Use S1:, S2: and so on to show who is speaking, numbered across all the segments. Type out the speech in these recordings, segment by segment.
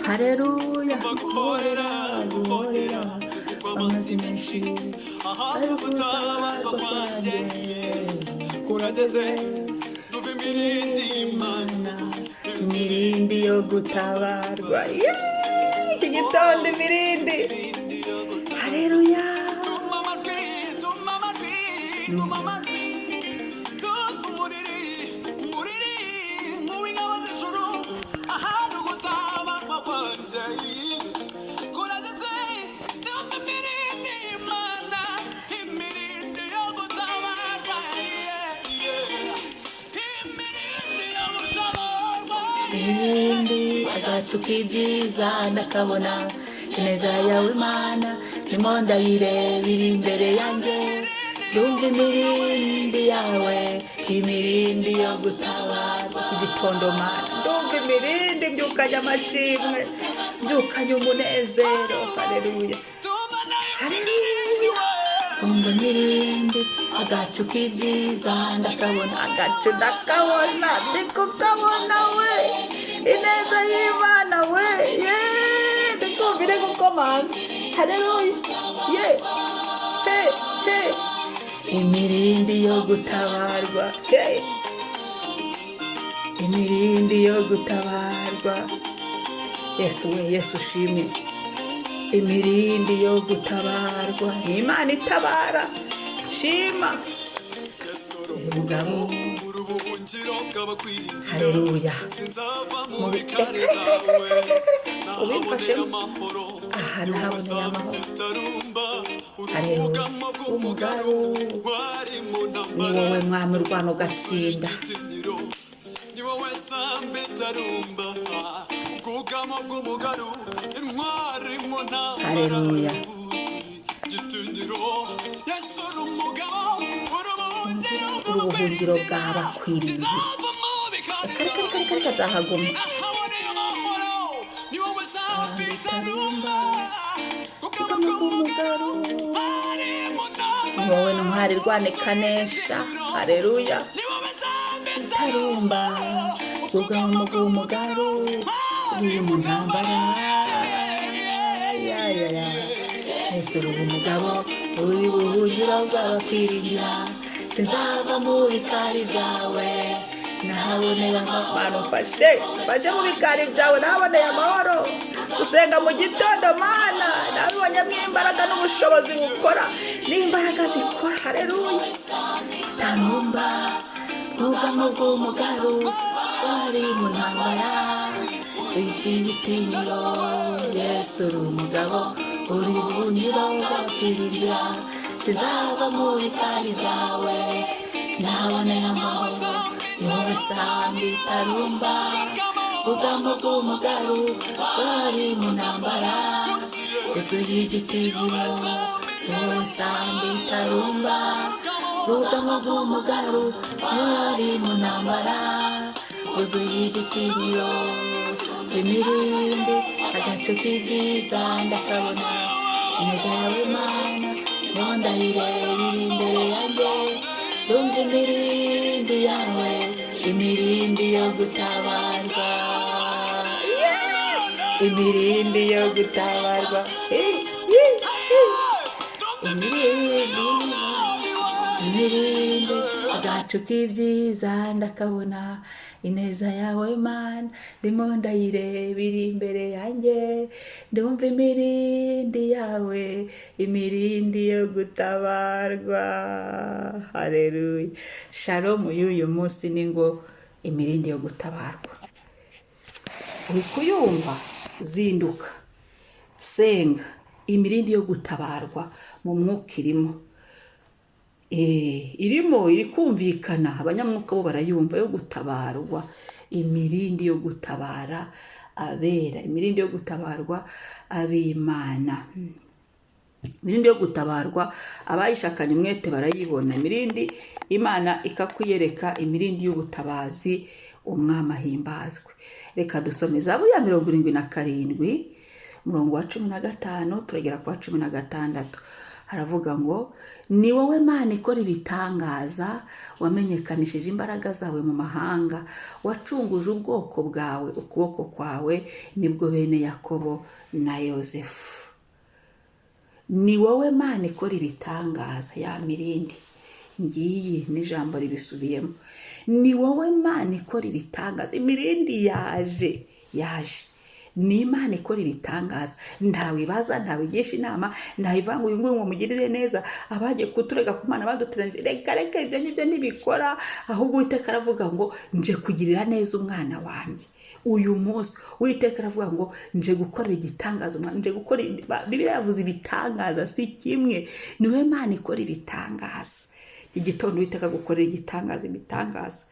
S1: Hareruya.
S2: Umva guhorera, guhorera kw'amazi menshi. Ahari ugutabarwa kwanjye kurageze, duva imirindi y'Imana.
S1: Imirindi yo gutabarwa. Yeee, iki gitondo imirindi.
S2: Imirindi yo gutabarwa.
S1: Hareruya.
S2: Tuma amatwi, tuma amatwi, tuma amatwi. Ndumva umuriri, umuriri nk'uw'ingabo z'ijuru. Ahari ugutabarwa kwanjye kurageze, ndumva imirindi y'Imana, imirindi yo gutabarwa, yeah, yeah. Imirindi yo gutabarwa.
S1: Imirindi, agacu k'ibyiza ndakabona. Ineza yawe Imana ndimo ndayireba, iri imbere yanjye. Ndumva imirindi yawe, imirindi yo gutabarwa. Iki gitondo Mana, ndumva imirindi, mbyukanye amashimwe, mbyukanye umunezero. Haleluya.
S2: Tuma nayo.
S1: Haleluya. Umva imirindi, agacu k'ibyiza ndakabona. Agacu ndakabona, ndi kukabona we, ineza y'Imana we. Ye, ndi kumva iri gukomanga. Haleluya. Ye, he he, imirindi yo gutabarwa. He, imirindi yo gutabarwa. Yesu we, Yesu ushimwe. Imirindi yo gutabarwa, ni Imana itabara. Shima umugabo.
S2: Ubuhungiro bw'abakwiringira.
S1: Haleluya.
S2: Sinzava mu
S1: Mu
S2: bikari
S1: reka, reka, reka,
S2: byawe.
S1: reka, reka, reka. Ubimfashemo.
S2: Amahoro.
S1: Aha nahaboneye amahoro.
S2: Itarumba.
S1: Haleluya.
S2: Urugamo bw'umugaru
S1: Umugaru.
S2: wari mu
S1: Ni
S2: ntambara.
S1: wowe mwami urwana ugatsinda.
S2: Igitinyiro ni wowe sambe itarumba, ubwugamo bw'umugaru, intwari mu ntambara.
S1: Haleluya.
S2: Gitinyiro, Yesu uri umugabo, uri ubuhungiro.
S1: Ubuhungiro bw'abakwiringiye.
S2: Sinzava mu bikari.
S1: Reka, reka, reka, reka, nzahaguma.
S2: Ahaboneye amahoro ni wowe sambe itarumba, ubwugamo
S1: Ubwugamo
S2: bw'umugaru
S1: bw'umugaru.
S2: hari mu
S1: Ni
S2: ntambara.
S1: wowe ntwari rwanekanesha. Haleluya.
S2: Ni wowe sambe.
S1: Tarumba, ubwugamo bw'umugaru uri mu ntambara. Ya, ya, ya. Yesu uri umugabo, uri buhungiro bw'abakwiringira. Sinzava mu bikari byawe, nahaboneye amahoro. Mana umfashe, mfashe mu bikari byawe, nahaboneye amahoro. Gusenga mu gitondo Mana nabibonyemo imbaraga n'ubushobozi bukora, n'imbaraga zikora. Haleluya. Tarumba, bwugamo bw'umugaru wari mu ntambara, igitinyiro. Yesu uri umugabo, uri buhungiro bw'abakwiringira. Sinzava mu bikari byawe, nahaboneye amahoro. Ni wowe sambi itarumba, bwugamo bw'umugaru wari mu ntambara. Yesu y'igitinyiro, ni wowe sambi itarumba, bwugamo bw'umugaru wari mu ntambara, wuzuye igitinyiro. Imirindi, agacu k'ibyiza ndakabona. Ineza yawe Mana niho ndayireba, iri imbere yanjye. Ndumva imirindi yawe, imirindi yo gutabarwa. Imirindi yo gutabarwa. Imirindi, imirindi, agacu k'ibyiza ndakabona. Ineza yawe Mana ndimo ndayireba, iri imbere yanjye. Ndumva imirindi yawe, imirindi yo gutabarwa. Haleluya. Shalomu y'uyu munsi ni ngo imirindi yo gutabarwa. Uri kuyumva? Zinduka, senga. Imirindi yo gutabarwa mu mwuka irimo. Irimo iri kumvikana, abanyamwuka bo barayumva, yo gutabarwa, imirindi yo gutabara abera, imirindi yo gutabarwa ab'Imana, imirindi yo gutabarwa abayishakanye umwete barayibona. Imirindi Imana ikakwiyereka, imirindi y'ubutabazi. Umwami ahimbazwe. Reka dusome Zaburi ya 77, umurongo wa 15 turagera ku wa 16. Haravuga ngo ni wowe Mana ikora ibitangaza, wamenyekanishije imbaraga zawe mu mahanga, wacunguje ubwoko bwawe ukuboko kwawe, nibwo bene Yakobo na Yozefu. Ni wowe Mana ikora ibitangaza. Ya mirindi ngiyi n'ijambo ribisubiyemo. Ni wowe Mana ikora ibitangaza. Imirindi yaje yaje. Ni Imana ikora ibitangaza, ntawibaza, ntawigisha inama, ntayivanga uyu nguyu ngo mugirire neza. Abagiye kuturega ku Mana baduteranyije, reka reka, ibyo ngibyo ntibikora. Ahubwo Uwiteka aravuga ngo nje kugirira neza umwana wanjye uyu munsi. Uwiteka aravuga ngo nje gukora igitangaza umwana, nje gukora. Bibiliya yavuze ibitangaza si kimwe. Niwe Mana ikora ibitangaza. Iki gitondo Uwiteka agukorera igitangaza, ibitangaza.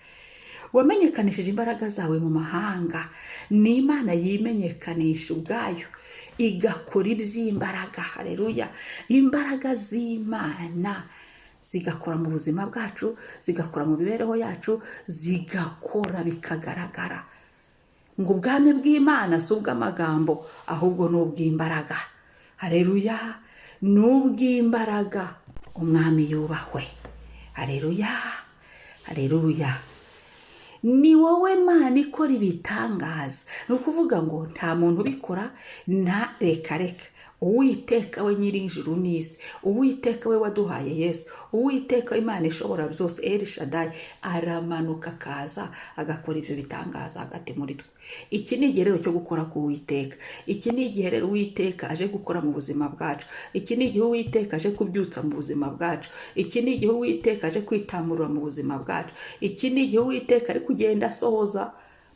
S1: Wamenyekanishije imbaraga zawe mu mahanga. Ni Imana yimenyekanisha ubwayo, igakora iby'imbaraga. Hareruya! Imbaraga z'Imana zigakora mu buzima bwacu, zigakora mu mibereho yacu, zigakora bikagaragara. Ngo ubwami bw'Imana si ubw'amagambo, ahubwo ni ubw'imbaraga. Hareruya! Ni ubw'imbaraga. Umwami yubahwe. Hareruya, hareruya! Ni wowe Mana ikora ibitangaza. Ni ukuvuga ngo nta muntu ubikora, nta reka reka. Uwiteka we nyir'ijuru n'isi, Uwiteka we waduhaye Yesu, Uwiteka Imana ishobora byose, El Shaddai, aramanuka akaza agakora ibyo bitangaza hagati muri twe. Iki ni igihe rero cyo gukora ku Uwiteka. Iki ni igihe rero Uwiteka aje gukora mu buzima bwacu. Iki ni igihe Uwiteka aje kubyutsa mu buzima bwacu. Iki ni igihe Uwiteka aje kwitamurura mu buzima bwacu. Iki ni igihe Uwiteka ari kugenda asohoza.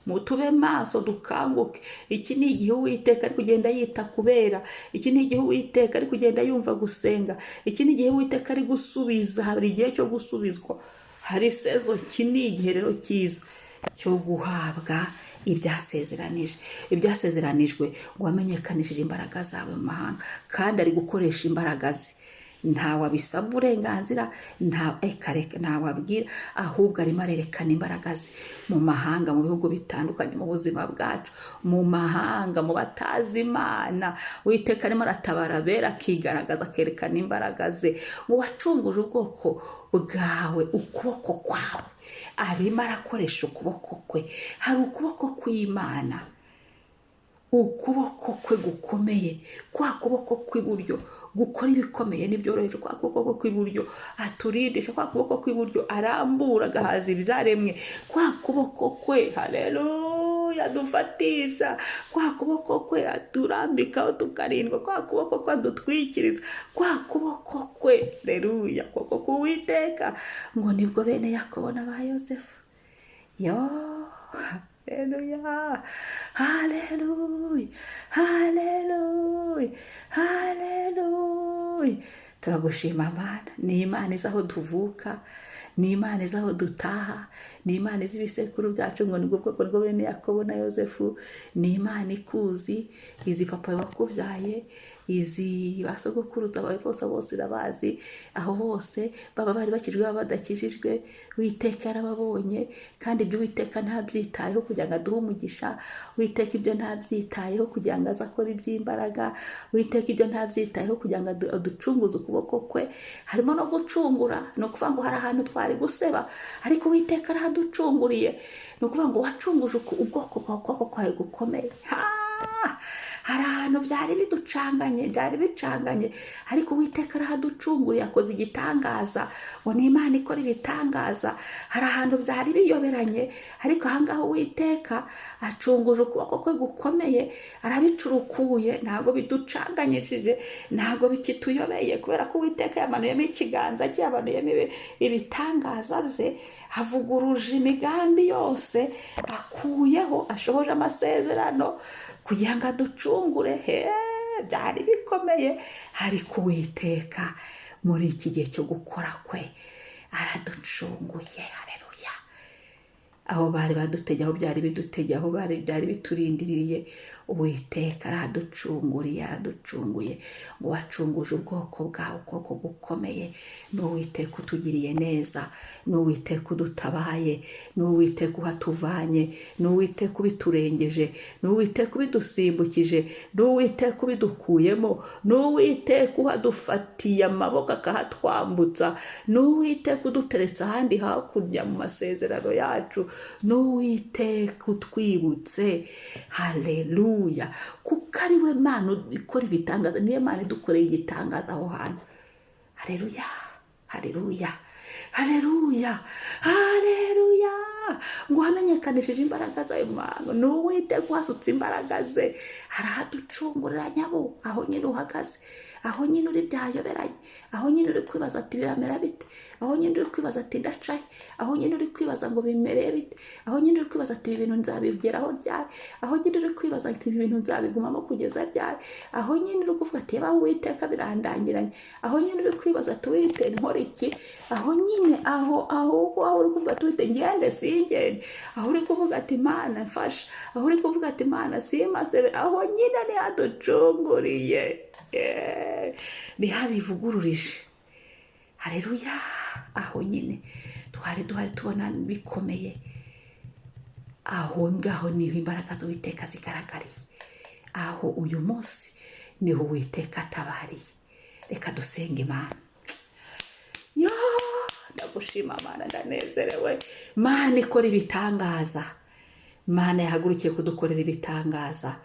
S1: Mutube maso, dukanguke. Iki ni igihe Uwiteka ari kugenda yita kubera. Iki ni igihe Uwiteka ari kugenda yumva gusenga. Iki ni igihe Uwiteka ari gusubiza. Hari igihe cyo gusubizwa, hari sezo. Iki ni igihe rero cyiza cyo guhabwa ibyasezeranije, ibyasezeranijwe. Ngo wamenyekanishije imbaraga zawe mu mahanga, kandi ari gukoresha imbaraga ze. Ntawe abisaba uburenganzira, nta reka reka, ntawe abwira, ahubwo arimo arerekana imbaraga ze mu mahanga, mu bihugu bitandukanye, mu buzima bwacu, mu mahanga, mu batazi Imana. Uwiteka arimo aratabara abera, akigaragaza, akerekana imbaraga ze. Mu wacunguje ubwoko bwawe ukuboko kwawe, arimo arakoresha ukuboko kwe. Hari ukuboko kw'Imana, ukuboko kwe gukomeye, kwa kuboko kw'iburyo gukora ibikomeye n'ibyoroheje, kwa kuboko kwe kw'iburyo aturindisha, kwa kuboko kw'iburyo arambura agahaza ibyaremwe, kwa kuboko kwe, haleluya, adufatisha, kwa kuboko kwe aturambikaho tukarindwa, kwa kuboko kwe adutwikiriza, kwa kuboko kwe, haleluya, kuboko k'Uwiteka, ngo nibwo bene Yakobo n'aba Yosefu. Yo, haleluya, haleluya, haleluya, haleluya! Turagushima Mana. Ni Imana izi aho tuvuka, ni Imana izi aho dutaha, ni Imana izi ibisekuru byacu. Ngo nibwo bwoko bwo bene Yakobo na Yosefu. Ni Imana ikuzi, izi papa wakubyaye, izi ba sogokuruza bawe bose, bose irabazi. Aho hose baba bari bakijwe, baba badakijijwe, Uwiteka yarababonye. Kandi ibyo Uwiteka ntabyitayeho kugira ngo aduhe umugisha. Uwiteka ibyo ntabyitayeho kugira ngo aze akore iby'imbaraga. Uwiteka ibyo ntabyitayeho kugira ngo aducunguze ukuboko kwe. Harimo no gucungura, ni ukuvuga ngo hari ahantu twari guseba, ariko Uwiteka arahaducunguriye. Ni ukuvuga ngo wacunguje ubwoko bwawe ukuboko kwawe gukomeye. Ha! Hari ahantu byari biducanganye, byari bicanganye, ariko Uwiteka arahaducunguriye, akoze igitangaza. Ngo ni Imana ikora ibitangaza. Hari ahantu byari biyoberanye, ariko ahangaha Uwiteka acunguje ukuboko kwe gukomeye, arabicurukuye, ntabwo biducanganyishije, ntabwo bikituyobeye, kubera ko Uwiteka yamanuyemo ikiganza cye, yamanuyemo ibitangaza bye, avuguruje imigambi yose, akuyeho, ashohoje amasezerano kugira ngo aducungure. He, byari bikomeye, ariko Uwiteka muri iki gihe cyo gukora kwe araducunguye. Hareruya! Aho bari badutegeye, aho byari bidutegeye, aho bari byari biturindiriye, Uwiteka araducunguriye, araducunguye. Ngo wacunguje ubwoko bwawe ukuboko gukomeye. Ni Uwiteka utugiriye neza, ni Uwiteka udutabaye, ni Uwiteka uhatuvanye, ni Uwiteka ubiturengeje, ni Uwiteka ubidusimbukije, ni Uwiteka ubidukuyemo, ni Uwiteka uhadufatiye amaboko akahatwambutsa, ni Uwiteka uduteretse ahandi hakurya mu masezerano yacu, ni Uwiteka utwibutse. Haleluya! Kuko ari we Mana ikora ibitangaza, niyo Mana idukoreye igitangaza aho hantu. Haleluya, haleluya, haleluya, haleluya! Ngo wamenyekanishije imbaraga zayo mana, ni Uwiteka uhasutse imbaraga ze, arahaducungurira nyabo. Aho nyine uhagaze, aho nyine uri byayoberanye, aho nyine uri kwibaza ati biramera bite, aho nyine uri kwibaza ati ndacahe, aho nyine uri kwibaza ngo bimereye bite, aho nyine uri kwibaza ati ibi bintu nzabigeraho ryari, aho nyine uri kwibaza ati ibi bintu nzabigumamo kugeza ryari, aho nyine uri kuvuga ati yaba Uwiteka birandangiranye, aho nyine uri kwibaza ati Uwiteka nkora iki, aho nyine aho aho aho uri kuvuga ati Uwiteka ngende singende, aho uri kuvuga ati Mana mfasha, aho uri kuvuga ati Mana simasebe, aho nyine nihaducunguriye, nihabivugururije. Haleluya! Aho nyine twari duhari tubona bikomeye, aho ngaho niho imbaraga z'Uwiteka zigaragariye, aho uyu munsi niho Uwiteka atabariye. Reka dusenge Imana. Yo, ndagushima Mana, ndanezerewe. Mana ikora ibitangaza, Mana yahagurukiye kudukorera ibitangaza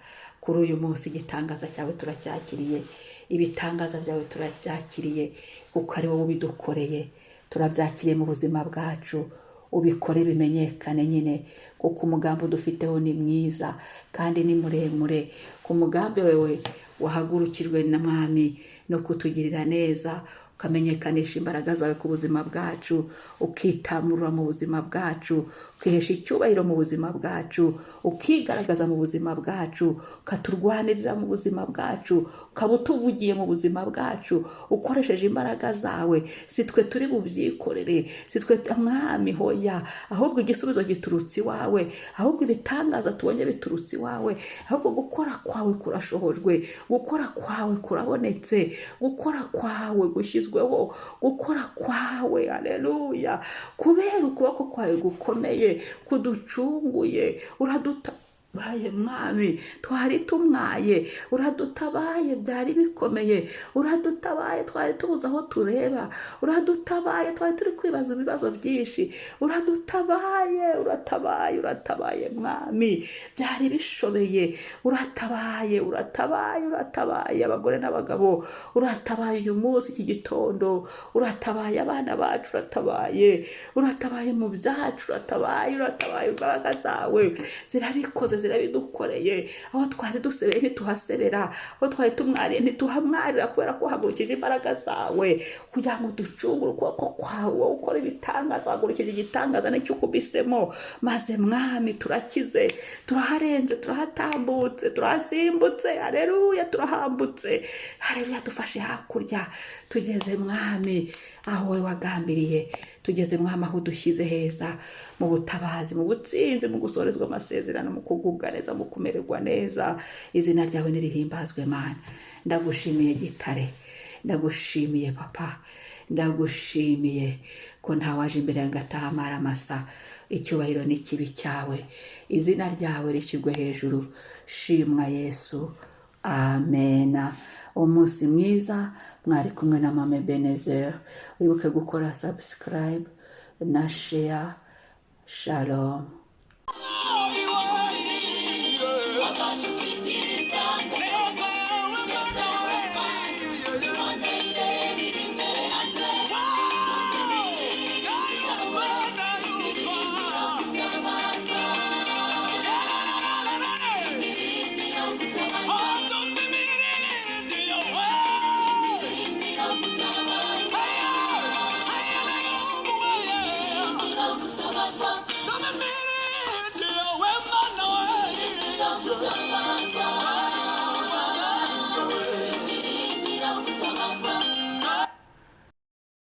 S1: kuri uyu munsi. Igitangaza cyawe turacyakiriye, ibitangaza byawe turabyakiriye, kuko ari wowe ubidukoreye. Turabyakiriye mu buzima bwacu, ubikore bimenyekane nyine, kuko umugambi udufiteho ni mwiza kandi ni muremure. Ku mugambi wewe wahagurukijwe na Mwami no kutugirira neza, ukamenyekanisha imbaraga zawe ku buzima bwacu, ukitamurura mu buzima bwacu, ukihesha icyubahiro mu buzima bwacu, ukigaragaza mu buzima bwacu, ukaturwanirira mu buzima bwacu, ukaba utuvugiye mu buzima bwacu ukoresheje imbaraga zawe. Si twe turi bubyikorere, si twe Mwami, hoya, ahubwo igisubizo giturutse iwawe, ahubwo ibitangaza tubonye biturutse iwawe, ahubwo gukora kwawe kurashohojwe, gukora kwawe kurabonetse, gukora kwawe gushyizweho, gukora kwawe, haleluya, kubera ukuboko kwawe gukomeye kuducunguye. Uradutabaye Mwami, twari tumwaye, uradutabaye, byari bikomeye, uradutabaye, twari tubuze aho tureba, uradutabaye, twari turi kwibaza ibibazo byinshi, uradutabaye, uratabaye, uratabaye Mwami, byari bishobeye, uratabaye, uratabaye, uratabaye abagore n'abagabo, uratabaye uyu munsi iki gitondo, uratabaye abana bacu, uratabaye, uratabaye mu byacu, uratabaye, uratabaye, imbaraga zawe zirabikoze, zirabidukoreye. Aho twari dusebeye ntituhasebera, aho twari tumwariye ntituhamwarira, kubera ko wahagurukije imbaraga zawe kugira ngo ducungure. Ukuboko kwawe, wowe ukora ibitangaza, wahagurukije igitangaza nicyo ukubisemo, maze Mwami turakize, turaharenze, turahatambutse, turahasimbutse, haleluya, turahambutse, haleluya, dufashe hakurya, tugeze Mwami aho wowe wagambiriye, tugeze Mwami aho udushyize heza mu butabazi, mu butsinzi, mu gusorezwa amasezerano, mu kugubwa neza, mu kumererwa neza. Izina ryawe nirihimbazwe Mana. Ndagushimiye Gitare, ndagushimiye Papa, ndagushimiye ko ntawaje imbere yawe ngo atahe amara masa. Icyubahiro n'ikibi cyawe, izina ryawe rishyirwe hejuru. Shimwa Yesu, amena. Umunsi mwiza, mwari kumwe na Mama Ebenezer. Wibuke gukora subscribe na share. Shalom.
S2: Yeah.